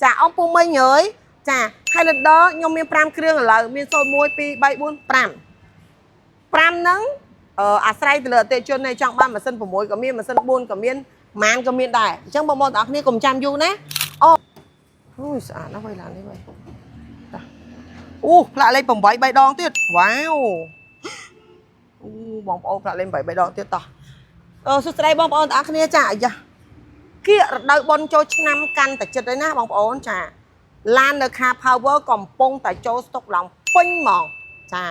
ចាអ៊ំពូមីងអើយចា Highlander ខ្ញុំមាន5គ្រឿងឥឡូវមាន0 1 2 3 4 5 5ហ្នឹងអាស្រ័យទៅលើអតិថិជននៃចង់បានម៉ាស៊ីន6ក៏មានម៉ាស៊ីន4ក៏មានម៉ានក៏មានដែរអញ្ចឹងបងប្អូនទាំងអស់គ្នាកុំចាំយូរណាអូអូយស្អាតណាស់វ៉ៃឡាននេះវ៉ៃតាអូផ្លាកលេខ8 3ដងទៀតវ៉ាវអូបងប្អូនផ្លាកលេខ8 3ដងទៀតតោះអឺសួស្តីបងប្អូនទាំងអស់គ្នាចាអាយ៉ាគៀករដូវបុណ្យចូលឆ្នាំកាន់តែចិត្តហើយណាបងប្អូនចាឡាននៅ Car Power កំពុងតែចូលស្តុកឡើងពេញហ្មងចា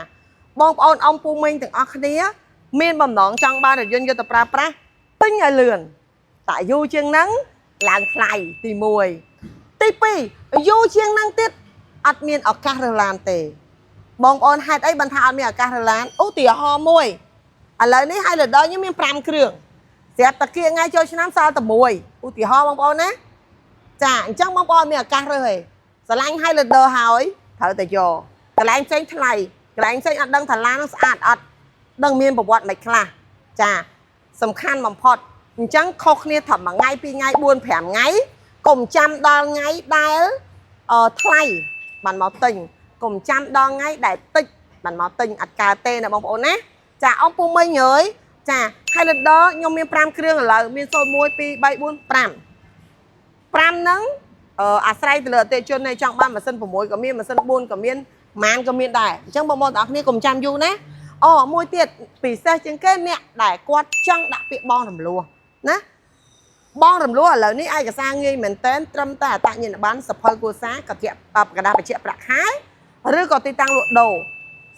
បងប្អូនអំពូមីងទាំងអស់គ្នា មានបំណងចង់បានរថយន្តយកទៅប្រើប្រាស់ទិញឲ្យលឿនតែយូរជាងហ្នឹងឡើងថ្លៃទី1ទី2យូរជាងហ្នឹងទៀតអត់មានឱកាសរើសឡានទេ បងប្អូនហេតុអីបានថាអត់មានឱកាសរើសឡានឧទាហរណ៍មួយឥឡូវនេះ Highlander ខ្ញុំមាន5គ្រឿងស្រាប់តែគៀកថ្ងៃចូលឆ្នាំសល់តែមួយឧទាហរណ៍បងប្អូនណាចាអញ្ចឹងបងប្អូនមានឱកាសរើសទេស្រឡាញ់ Highlander ហើយត្រូវតែយកកន្លែងផ្សេងថ្លៃកន្លែងផ្សេងអត់ដឹងថាឡានហ្នឹងស្អាតអត់ដឹងមានប្រវត្តិមិនខ្លះចាសំខាន់បំផុតអញ្ចឹងខុសគ្នាត្រឹមមួយថ្ងៃពីរថ្ងៃ4 5ថ្ងៃកុំចាំដល់ថ្ងៃដែលថ្លៃបានមកទិញកុំចាំដល់ថ្ងៃដែលតិចបានមកទិញអត់កើតទេណាបងប្អូនណាចាអ៊ំពូមីងអើយចា Highlander ខ្ញុំមាន5គ្រឿងឥឡូវមាន0 1 2 3 4 5 5ហ្នឹងអាស្រ័យទៅលើអតិថិជននៃចង់បានម៉ាស៊ីន6ក៏មានម៉ាស៊ីន4ក៏មានម៉ានក៏មានដែរអញ្ចឹងបងប្អូនទាំងអស់គ្នាកុំចាំយូរណាអូមួយទៀតពិសេសជាងគេអ្នកដែលគាត់ចង់ដាក់ពាក្យបងរំលោះណាបងរំលោះឥឡូវនេះឯកសារងាយមែនតែនត្រឹមតែអត្តញ្ញាណប័ណ្ណសភៅគ្រួសារកធៈកដាបញ្ជាក់ប្រាក់ខែឬក៏ទីតាំងលក់ដូរ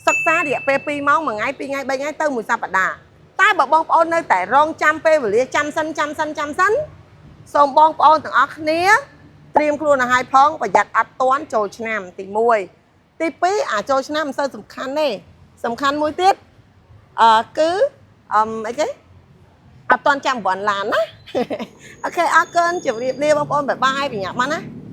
សិក្សារយៈពេល2ម៉ោងមួយថ្ងៃ2ថ្ងៃ3ថ្ងៃទៅមួយសប្តាហ៍តែបើបងប្អូននៅតែរងចាំពេលវេលាចាំសិនចាំសិនចាំសិនសូមបងប្អូនទាំងអស់គ្នាត្រៀមខ្លួនឲ្យហើយផងប្រយ័ត្នអត់ទាន់ចូលឆ្នាំទី1ទី2អាចចូលឆ្នាំមិនសូវសំខាន់ទេសំខាន់មួយទៀតគឺអីគេអត់ទាន់ចាំប្រព័ន្ធឡានណា OK អរគុណជម្រាបលាបងប្អូន bye bye ប្រញាប់មកណា។